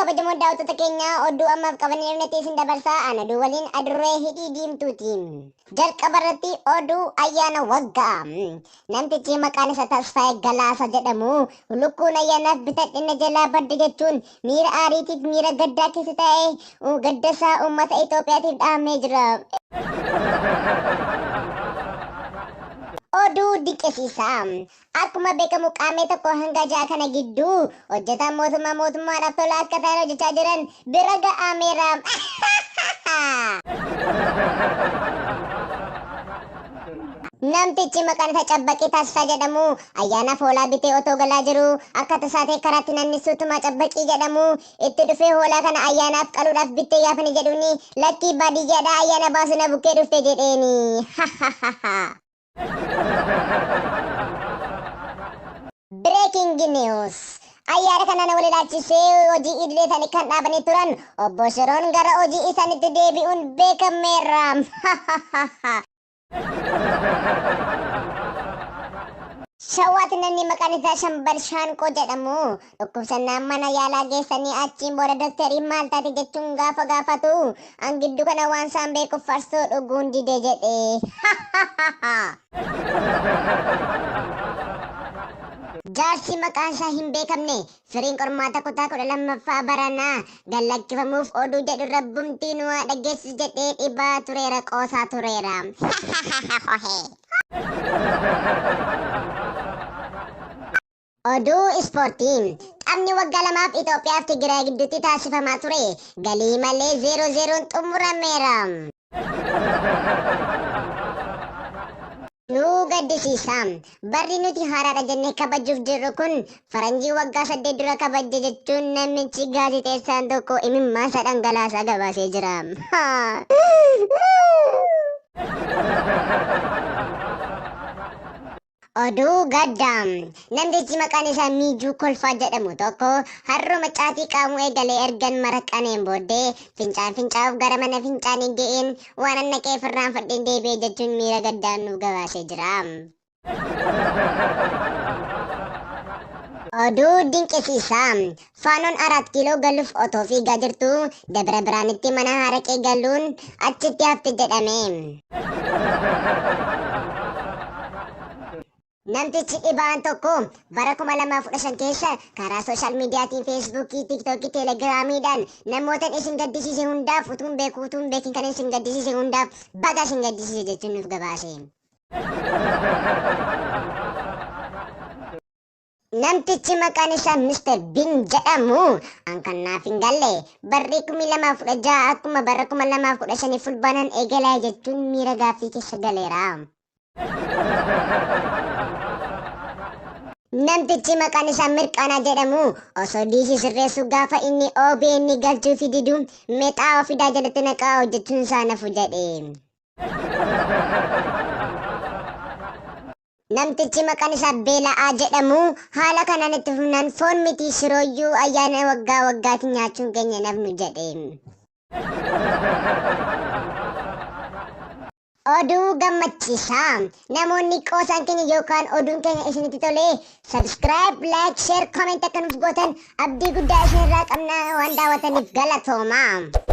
kabajamoon daawwattoota keenya oduu ammaaf qabannee dhufnetti isin dabarsaa an oduu waliin adurree hidhii diimtuuti. Jalqaba irratti oduu ayyaana waggaa. Namtichi maqaan isa Tasfaayee Galaasa jedhamu lukkuun ayyaanaaf bitadhe na jalaa badde jechuun miira aariitiif miira gaddaa keessa taa'ee gaddasaa uummata Itoophiyaatiif dhaamee jira. Oduu dinqisiisaa. Akkuma beekamu Qaammee 1 hanga 6 kana gidduu hojjetaan mootummaa mootummaadhaaf tola akka ta'an hojjechaa jiran bira ga'ameera. Namtichi maqaan isaa Cabbaqii Taasisaa jedhamu ayyaanaaf hoolaa bitee otoo galaa jiruu akka tasaa ta'e karaatti namni Suutumaa Cabbaqii jedhamu itti dhufee hoolaa kana ayyaanaaf qaluudhaaf bittee gaafani jedhuuni lakkii baadiyyaadhaa ayyaana baasu na bukkee dhufte jedheeni. Breaking News. Ayyaana kanaan wal ilaalchisee hojii idilee isaanii kan dhaabanii turan obbo Shiroon gara hojii isaaniitti deebi'uun beekameera. Shawaatti namni maqaan isaa Shambal Shaanqoo jedhamu dhukkubsannaan mana yaalaa geessanii achiin booda doktariin maal taate jechuun gaafa gaafatu an giddu kana waan isaan beekuuf farsoo dhuguun dide jedhe. Jaarsi maqaan isaa hin beekamne firiin qormaata kutaa 12ffaa baranaa gad lakkifamuuf oduu jedhu rabbumtii nu haa dhageessisu jedhee dhibaa tureera qoosaa tureera. Oduu Ispoortii. Taphni waggaa lamaaf Itoophiyaaf Tigraay gidduutti taasifamaa ture galii malee 0 0n xumurameera. Nu gaddisiisa. Barri nuti haaraadha jennee kabajuuf jirru kun faranjii waggaa 8 dura kabajje jechuun namichi gaazexeessaan tokko imimmaansa dhangalaasaa gabaasee jira. Oduu gaddaa. Namtichi maqaan isaa Miijuu Kolfaa jedhamu tokko har'uma caatii qaamuu eegalee ergan maraqqaneen booddee fincaan fincaa'uuf gara mana fincaanii ga'een waanan naqeef irraanfadheen deebi'e jechuun miira gaddaan nuuf gabaasee jira. Oduu dinqisiisaa. Faanoon Araat Kiiloo galuuf otoo fiigaa jirtuu Dabra Biraanitti mana haraqee galuun achitti hafte jedhame. Namtichi dhiba'aan tokko bara 2015 keessa karaa sooshaal miidiyaatiin Feesbuukii, Tiiktookii, Teelegiraamiidhaan namootan isin gaddisiise hundaaf utuun beekuu utuun beekin kan isin gaddisiise hundaaf baga isin gaddisiise jechuun nuuf gabaase. Namtichi maqaan isaa Mr. Bin jedhamu an kan naaf hin galle barri 2016 akkuma bara 2015 fulbaanaan eegalaa jechuun miira gaaffii keessa galeera. Namtichi maqaan isaa Mirqaanaa jedhamu osoo diishii sirreessuu gaafa inni OBN galchuufi didu mexaa ofidaa jalatti naqaa hojjechuun isaa nafu jedhe. Namtichi maqaan isaa Beela'aa jedhamu haala kanaan itti fufnaan foon miti shirooyyuu ayyaana waggaa waggaatti nyaachuun keenya hin hafnu jedhe. Oduu gammachiisaa! Namoonni qoosaan keenya yookaan oduun keenya isinitti tole subscribe, like, share, comment akka nuuf gootan abdii guddaa isinirraa qabna waan daawwataniif galatoomaa.